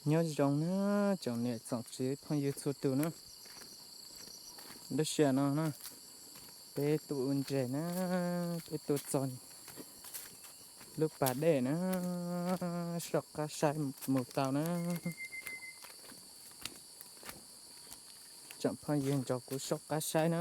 Nyob zoo na, tsoom niam tsoom txiv phooj ywg txhua tus na. Lub sij hawm no na, peb tuaj ua ntses na, peb tuaj txog lub pas dej na, soj qab saib mus tau na. Tsoom phooj ywg nrog kuv soj qab saib na.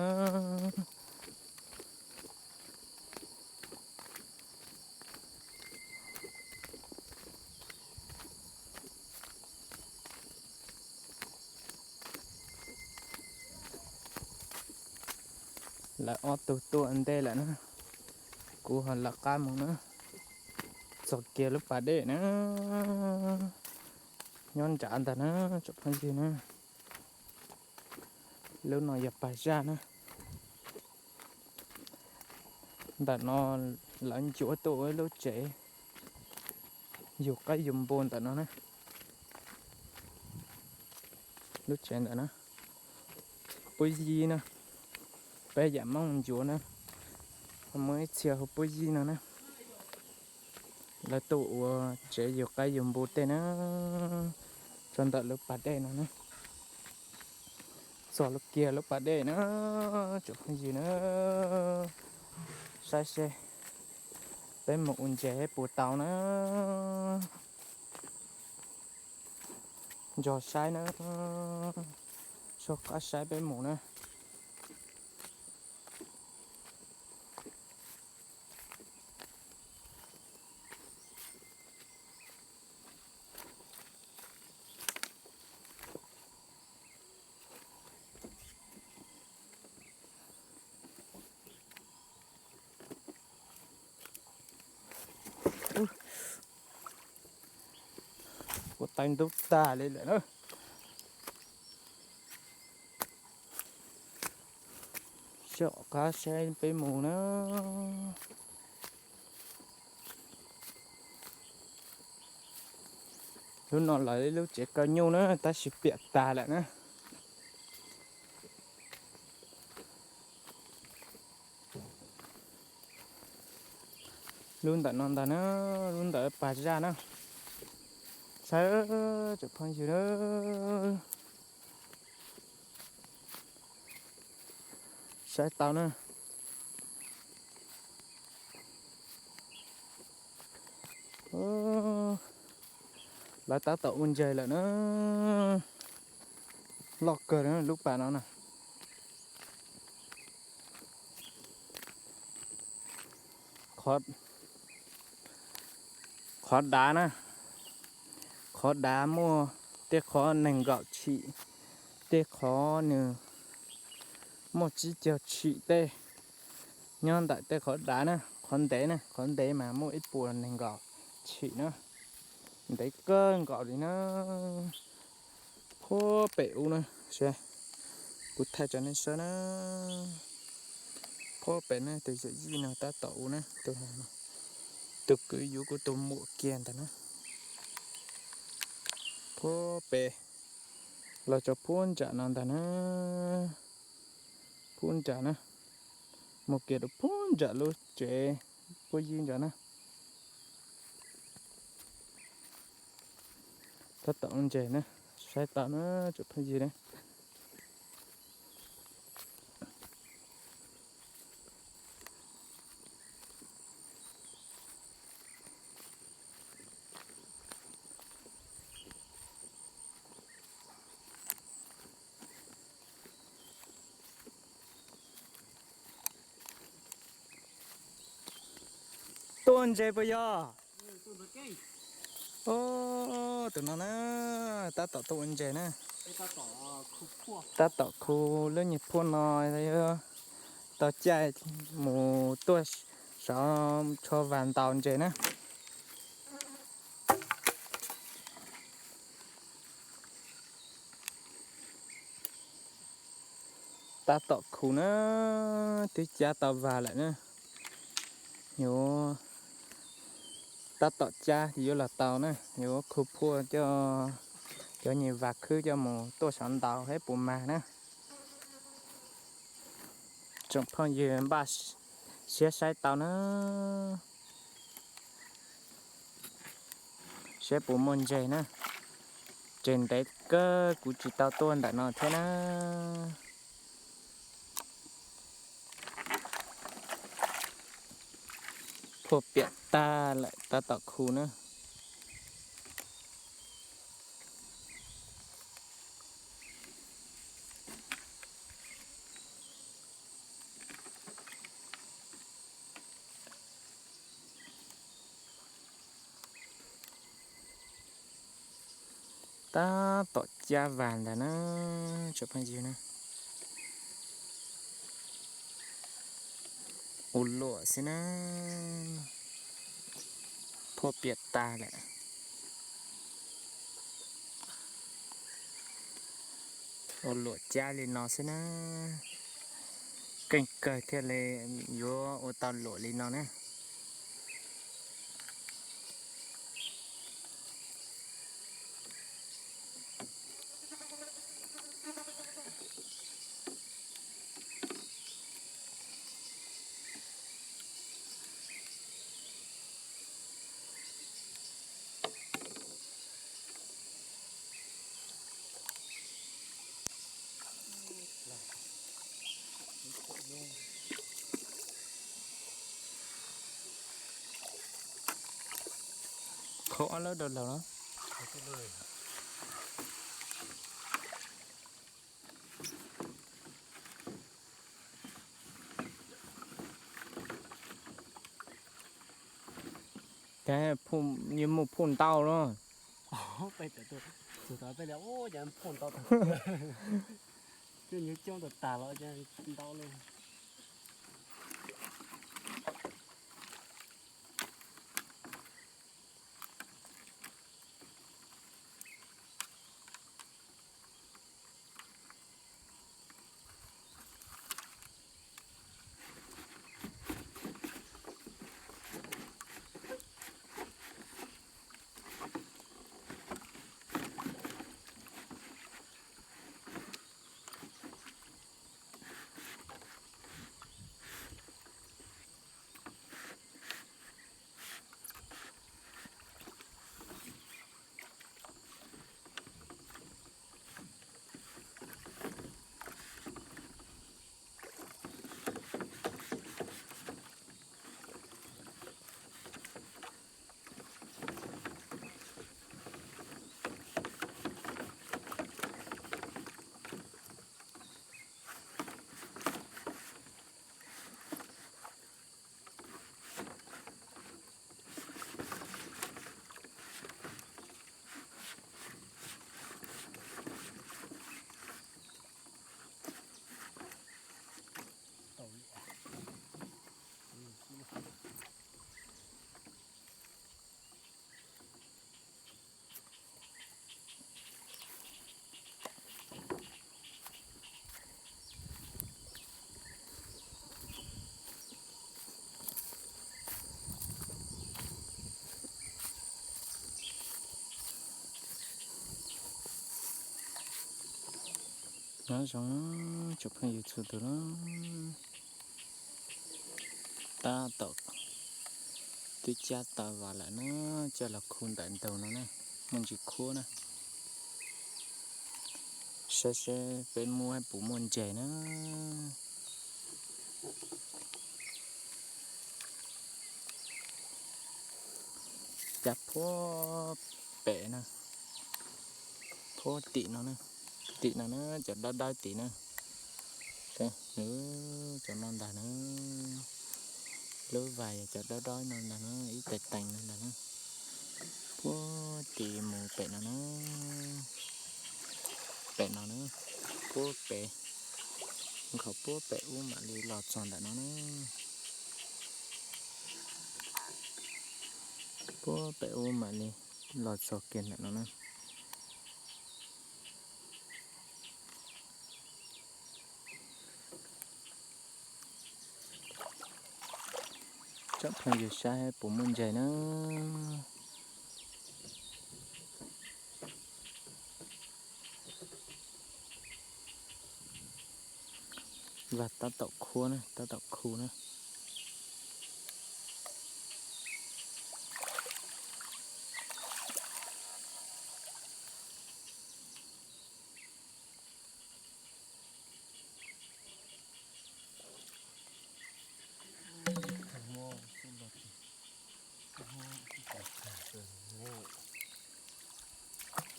Lawv ob tug tuaj ntej lawm na, kuv ho lawv qab mus na. Txog kiag lub pas dej na, nyob nrad ntag na, tsoom phooj ywg na. Lub no yog pas zaj na. Ntawm no lawv ncuav tuaj ua ib lub tsev yug qaib yug npua ntawm no na. Lub tsev ntawm no, puab yib na, peb yam Moob ncuav na, muaj ib txhia hu puab yib no na. Lawv tuaj ua tsev yug qaib yug npua tej na, txog ntawm lub pas dej no na. Txog lub kiag lub pas dej na, tsoom phooj ywg na, saib seb peb mus ua ntses puas tau na. Nrog saib na, soj qab saib peb mus na. Ua tais ntub tag li lawm na. Soj qab saib peb mus na. Lub no lawv ib lub tsev kaw nyuj na, tab sis piam tag lawm na. Lub ntawm no ntag na, lub ntawm pas zaj na. Saib tsoom phooj ywg na, saib tau na. Lawv tab tom ua ntses lawm na. Loj kawg na lub pas no na. Qhov dav na, qhov dav muaj tej qhov nees nkaum tshim, tej qhov nws muaj tsib caug tshim tej. Nyob ntawm tej qhov dav na, qhov ntev na, qhov ntev mas muaj ib puas nees nkaum tshim na. Ntev kawg nkaus li na. Puag pem ub na, kuv thaij rau nej saib na. Puag pem na, tus yawm yij no tab tom ua na, tus kwv yuav kuv tus muam kiag ntag na. Puag pem los txog puag nram no ntag na. Puag nram na, mus kiag rau puag nram lub tsev puag yib nrad na. Tab tom ua ntses na, saib tau na tsoom phooj ywg na. Tuaj ua ntses puas yog? Tus no na, tab tom tuaj ua ntses na. Tab tom khu lub nyuag phuaj no, tau caij mus tuaj saum tsho vas ntaus ntses na. Tab tom khu na, twb cab tau vas lawm na. Yuav tab tom cab yuav los tau na, yuav khu phuaj coj cov nyuag vas khwb coj mus tuaj saum ntaus seb puas mag na. Tsoom phooj ywg npaj siab saib tau na, saib puas muaj ntses na. Ces ntev kawg kuv tsis tau tuaj ntawm no thiab na. Phua piam tag lawm, tab tom khu na. Tab tom cab vas ntag na, tsoom phooj ywg na. Ua luam xwb na, phua piam tag lawm. Ua luam cab li no xwb na, keej kawg thiaj li yuav ua tau luam li no na. Khau ob lawb rau laug na. Ces yeej muaj phauj ntau los. Tus tod peb li, ua cas phauj ntau tag, twb nyuag coob tag tag los ntau li. Nyob zoo tsoom phooj ywg txhua tus los, tab tom twb cab tau vas lawm na, coj los khu ntawm ntug no na, muaj ntsis khuab na. Saib seb peb muab puas muaj ntses na. Cab puag pem na, puag tim no na, tim no na, cov dawb dawb tim na. Nws cov no ntag na, lub vas yog cov dawb dawb no ntag na, ib teev teev no ntag na. Puag tim mus pem no na, pem no na, puag pem, nkhaus puag pem ub mam li los txog ntawm no na. Puag pem ub mam li los txog kiag ntawm no na. Tsoom phooj ywg saib puas muaj ntses na. Vas tab tom khuab na, tab tom khu na.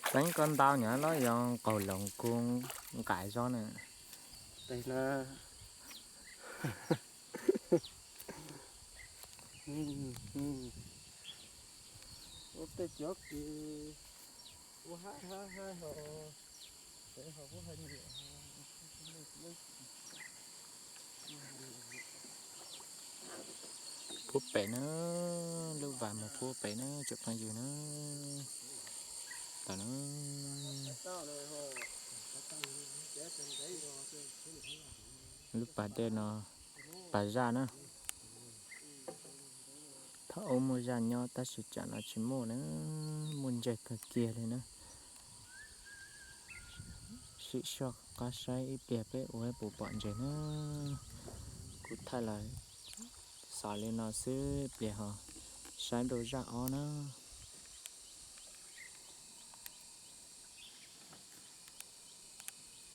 Tseeb koj ntau nyob los yog qaug loos kub nqaim zog na. Ua tej cov kev ua hab hab hab ho, ho kuj ho nyiam. Pub pem na, lub vas mus pub pem na tsoom phooj ywg na. Tam na, lub pas dej no, pas zaj na. Thaum ub muaj zaj nyob tab sis tsam no tsis muaj na, muaj ntseg kawg kiag li na. Sim soj qab saib ib pliag peb ua puas pom ntseg na. Kuv thaij los xaus li no xwb, ib pliag ho saib dua zaj ob na.